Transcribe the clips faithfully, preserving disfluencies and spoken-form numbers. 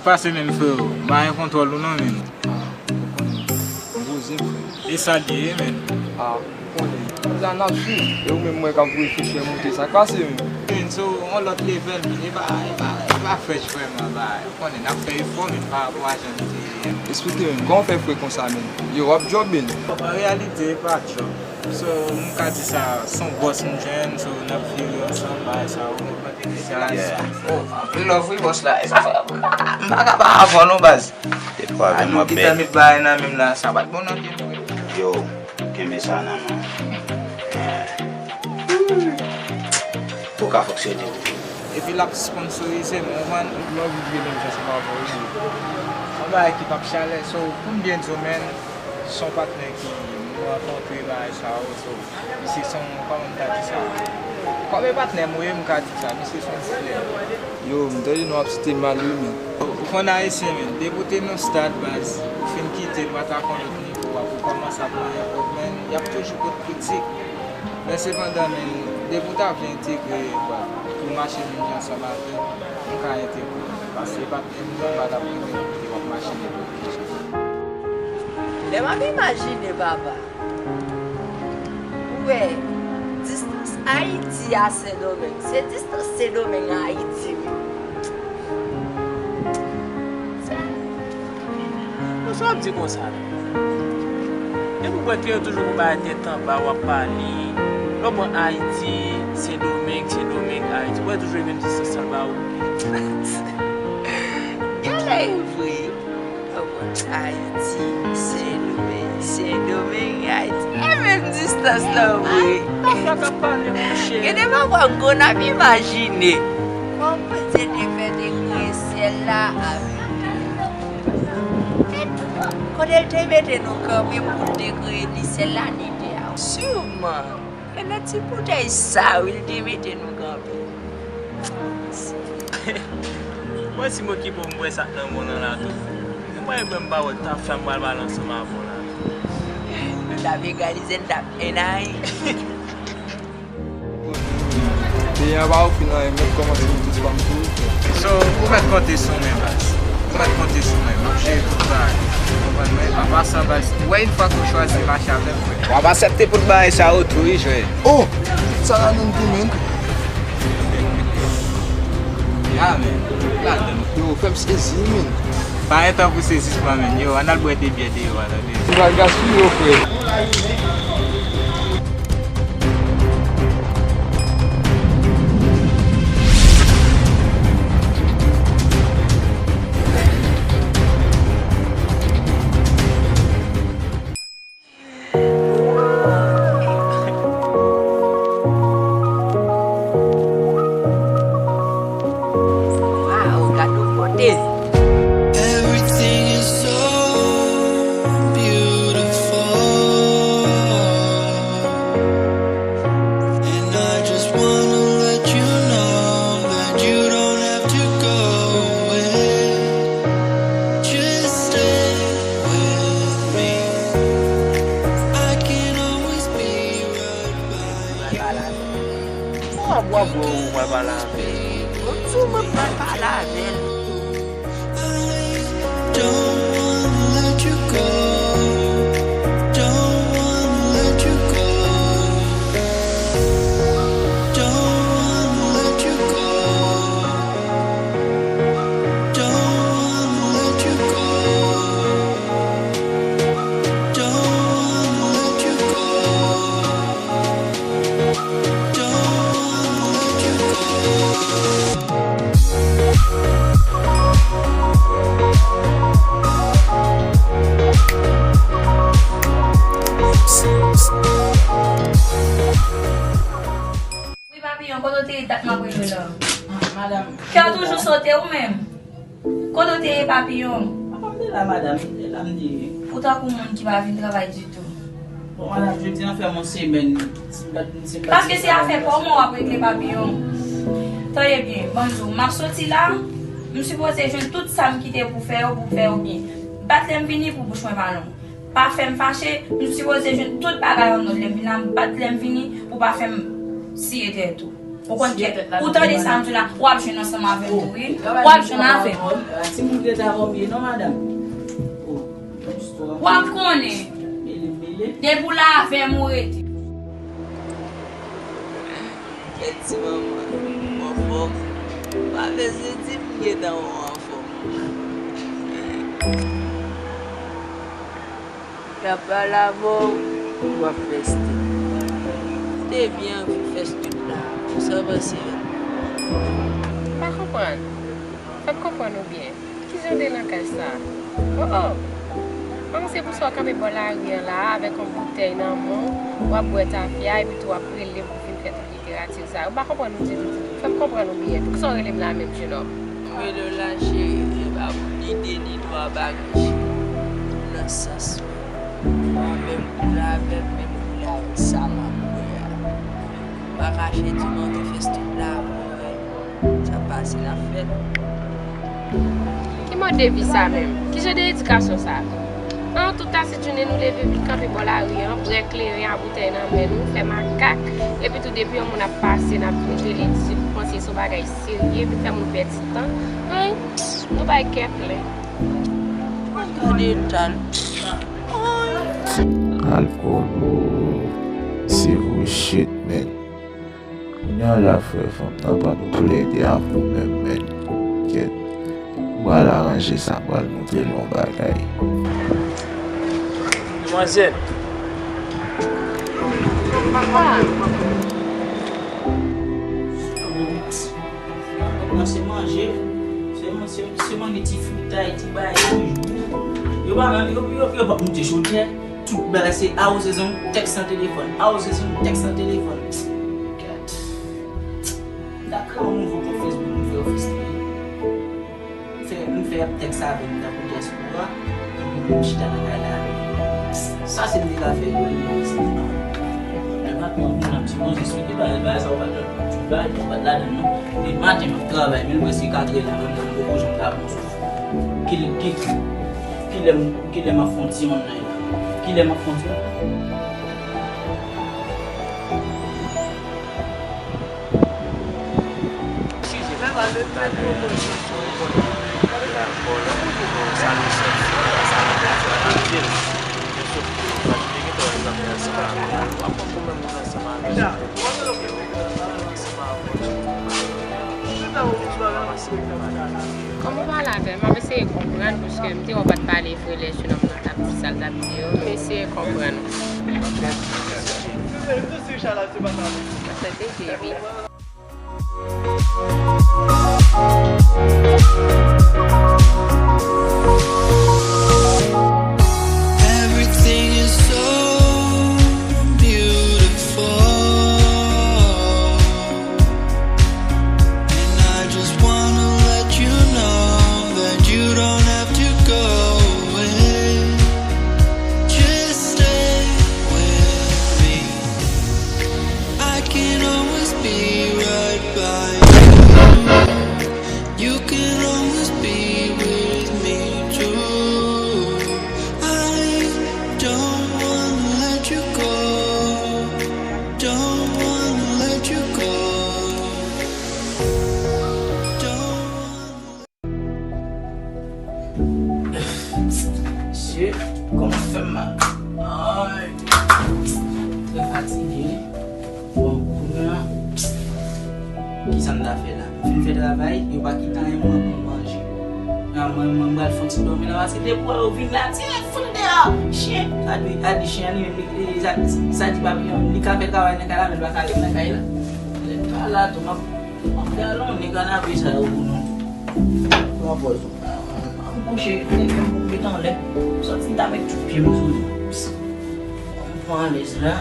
Pase menm, freo, m pa gen kontwòl ou non, menm. Ou konnen, m poze, frè. E sa l ye, menm. Ah, ou konnen. Kounya n ap swiv. E ou menm, mwen k ap voye flè monte, sa k pase menm? Menm, se yon lòt level, menm. E pa, e pa, e pa frèch vrèman, ba, ou konnen, n ap fè efò, menm, pa rapò a jan nou te ye a. Eksplike, menm, kòman w fè fre konsa, menm? Yo, w ap djòb, menm? An reyalite, e pa djòb. So, m ka di sa, se yon bòs m jwenn, so, n ap vire ansanm, bagay sa yo, m konte deja. Yeah. Oh, anpil love wi, bòs la. E sa fè m pa, m pa ka pa avè w non, baz. Depi w avè m, w ap bèl. Ki pèmèt bagay nan men m la, sa pa t bon nan pye m vre. Yo, kenbe sa nan men w. Yeah. Pou ka fonksyone wi. Epi l ap sponsorize m, ou konprann? Tout love vire menm jan se pa vre wi. Yon bagay ki p ap chalè, so, pou m byen di w, menm, se yon patnè ki m rankontre bagay sa yo, so, misye se yon, kòman m ta di sa? Kòm e patnè m ou ye, m ka di sa, misye se yon dilè. Yo, m tande non w ap site mal wi, men. Ou konn ayisyen, men, depi w te nan stad, baz, ou fin kite l, pa ta konn lòt nivo a, pou kòmanse ap manyen kòb, men, y ap toujou pot kritik. Men sepandan, men, depi w ta vle entegre, baz, pou mache menm jan ansanm avè m, m ka entegre w. Paske e patnè m nan, m pa t ap renmen w kite w ap mache nenpòt ki jan. Lè m ap imajine, papa, ou wè, distans Ayiti a Sendomeng, se distans Sendomeng a Ayiti, wi. Sa, bon, sa w ap di konsa la? Depi w wè ke yo toujou pou bay tèt anba, w ap pale. Lè w pran Ayiti, Sendomeng, Sendomeng, Ayiti, w wè toujou e menm distans anba ou. Genlè e vre. Ayiti, Sendomeng, Sendomeng, Ayiti. E menm distans lan vre. Ay, tafya k ap pale, monchè. Gen de pafwa m konn ap imajine kòman Bondye te fè te kreye syèl la avèk tè a. Kote l te mete nou kanpe pou l te kreye ni syèl la ni tè a? Siman, e nan ti boutèy sa wi l te mete nou kanpe. Mwen si m okipe w, m bwè sa k nan men w lan la tou. Mwen menm m pa wè tafya m pral pale ansanm avè w la tou. Nou t ap egalize, n t ap ennaye. Peyi a pa ofri n anyen, mèt kòmanse mete swa m tou. So, ou mèt konte sou mwen, baz. Ou mèt konte sou mwen, m ap jere tout bagay. Ou konprann mwen? An pasan, baz, ou wè, yon fwa ke w chwazi mache avè m, frè, w ap aksepte tout bagay sa yo tou, wi, jwè. Oh! Sa la nan tou, menm. Ya, menm. Ladan. Yo, fè m sezi, menm. Pa gen tan pou sezisman, menm. Yo, ann al bwè de byè deyò a, tande. Ou pral gaspiye, frè. Wow, gad yon bote. Everything is so beautiful. And I just wanna let you know that you don't have to go away. Just stay with me. I can always be right by your side. Mwen ap wè ou pral pale avè l. Ou di w mwen pral pale avè l. Don't wanna let you go. Don't wanna let you go. Don't wanna let you go. Don't wanna let you go. Don't wanna let you go. Don't wanna let you go. Wi, Papiyon, kote w te ye dat m ap rele w la? Ah, madanm. Kè w toujou sote ou menm? Kote w te ye, Papiyon? Apa m te la, madanm, m te la, m te ye. Ou tankou moun ki pa vin travay ditou. Bon, madanm, jodi a fè m yon semèn, si m pa t, si m pa t vin travay. Paske se afè pa w mwen w ap regle, Papiyon. Tande byen, ban m di w, m ap soti la, m sipoze jwenn tout sa m kite pou fè yo, pou fè yo byen. Bat lè m vini pou bouch mwen pa long. Pa fè m fache, m sipoze jwenn tout bagay annòd lè m vin la, m bat lè m vini pou pa fè m siye tèt ou. Ou konn kè, ou tande sa m di w la, w ap jwenn ansanm avè m tou, wi. W ap jwenn avè m. Timoun rete avè m ye non, madanm. W ap konnen. Depi w la avè m, ou rete. Kèt ti manman, ou anfòm? Pa bezwen di m gentan ou anfòm. Y ap pale avè w, w ap fè stil. Ou te byen anvi fè stil la, sa w panse a? Pa konprann. Fè m konprann ou byen. Kijan w te nan kay sa? Oh, oh! Manmi, se pou sa w kanpe bò lari an la a, avèk yon boutèy nan men w, w ap bwè tafya, epi tou w ap rele m pou vin fè tout literati sa. Ou pa konprann ou ditou, ditou. Fè m konprann ou byen. Poukisa w rele m la menm, jenòm? M rele w la, cheri, e pa pou lide ni dwa bagay, cheri. Nan sans mwen, mwen menm koule avè m, menm koule avèk sa m ap bwè a. M pa kache di m anvi fè stil la avè w. Sa pase n ap fè. Ki mòd de vi sa menm? Ki jan de edikasyon sa? An, tout tasit jounen nou leve vin kanpe bò lari an, bwè kleren a boutèy nan men nou, fè makak, epi tou depi yon moun ap pase, n ap vin rele di, nou panse se yon bagay serye, vin fè moun pèdi tan. An, nou bay kè plen. Gade tal. Alkòl, oh, se vre shit, man. Kounye a la, frè, fanm nan pran nou tou lè de a pou menm, men kèt. M pral aranje sa, m pral montre l yon bagay. Demwazèl. Papa. Nan se manje, se, se, se manje ti fritay, ti bagay toujou. Yo pa, yo, yo, yo p ap moute chodyè. Tout bagay se awoze zong, tèks nan telefòn, awoze zong, tèks nan telefòn. Gad. M ta kreye yon nouvo kont Facebook, m fè ofis li. M fè, m fè y ap tèks avè m tankou dyaspora, epi m chita nan kay la avè m. Sa se m te ka fè yo, men patnè m nan m sipoze swete bagay, bagay sa ou pa t, tout bagay ou pa t ladan l non. Depi maten m ap travay, men l prèske katrè la, mwen menm m poko janm ka pran souf. Ki, ki, kilè m, kilè m ap fè yon ti online la? Kilè m ap fè yon ti Kòman w pale avè l? M ap eseye konprann, paske m te wè w pa t pale vre lè jenòm nan t ap di sa l t ap di yo. M eseye konprann ou. Sa te Everything is so beautiful, and I just wanna let you know that you don't have to go away. Just stay with me. I can always be right by you. You can always be with me too. I don't wanna let you go. Don't wanna let you go. Don't wanna Mesye, kòman fè m mal? Ay, trè fatige wi. Bon, kounye a, kisa m ta fè la? M fin fè travay, yo pa kite anyen mwen pou m manje. A, mwen, mwen, m pral fè yon ti dòmi la, paske depi w wè yo vin la, tire fout deyò. Chen, a di, a di chen an li menm, li, li, sa, sa di papi an, li ka fè travay nan kay la, men li pa ka ret nan kay la. Lè pa la tou, m ap, m ap gade yon nèg ann ape sa yo pou nou. Pran pòz ou. M kouche, m met anlè. Sòti m ta met tout pye m sou li. M pran alèz la.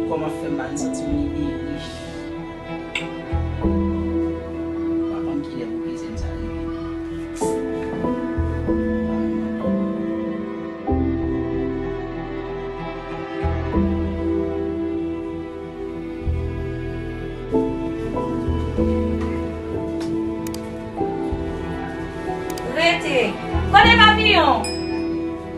Kòman fè m mal, m santi m li iri. M pa konn kilè pou peze m sa rive. Rete! Kote papiyon?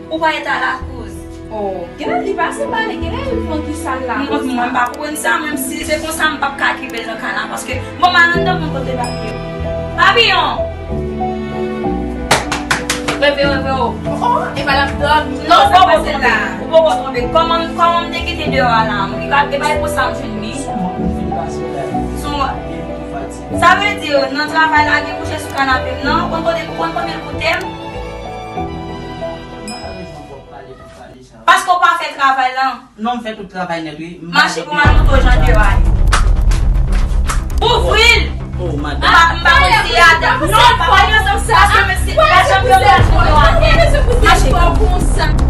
Ou pa rete a lakoz? Oh, genlè li pase pale, genlè li pran ki sal la. Mwen, mwen pa konprann sa, menm si se konsa, m p ap ka kenbe l nan kay la, paske, bon, m al anndan pou m pote papiyon. Papiyon! Reve, reve, o. Oh, e pa l ap dòmi. Non, ou poko tonbe, ou poko tonbe. Kòman, kòman m te kite deyò a la? E pa, e pa pou sa m jwenn li. Sèlman pou m fin pase la. Son. Epi tou fatige. Sa vle di, nan travay la, gen kouche sou kanape m nan, ou konn kote, ou konn konbyen l koute m? Malerezman, w ap pale pou pale sa. Paske w pa fè travay lan. Non, m fè tout travay nèt, wi. M pa Mache pou m al montre w jan deyò a ye. Ouvri l! Oh, madanm. M pa, m pa konn si adan. Non, pa pale konsa. Paske m si, pa janm yon lè pou yo atè. Mache.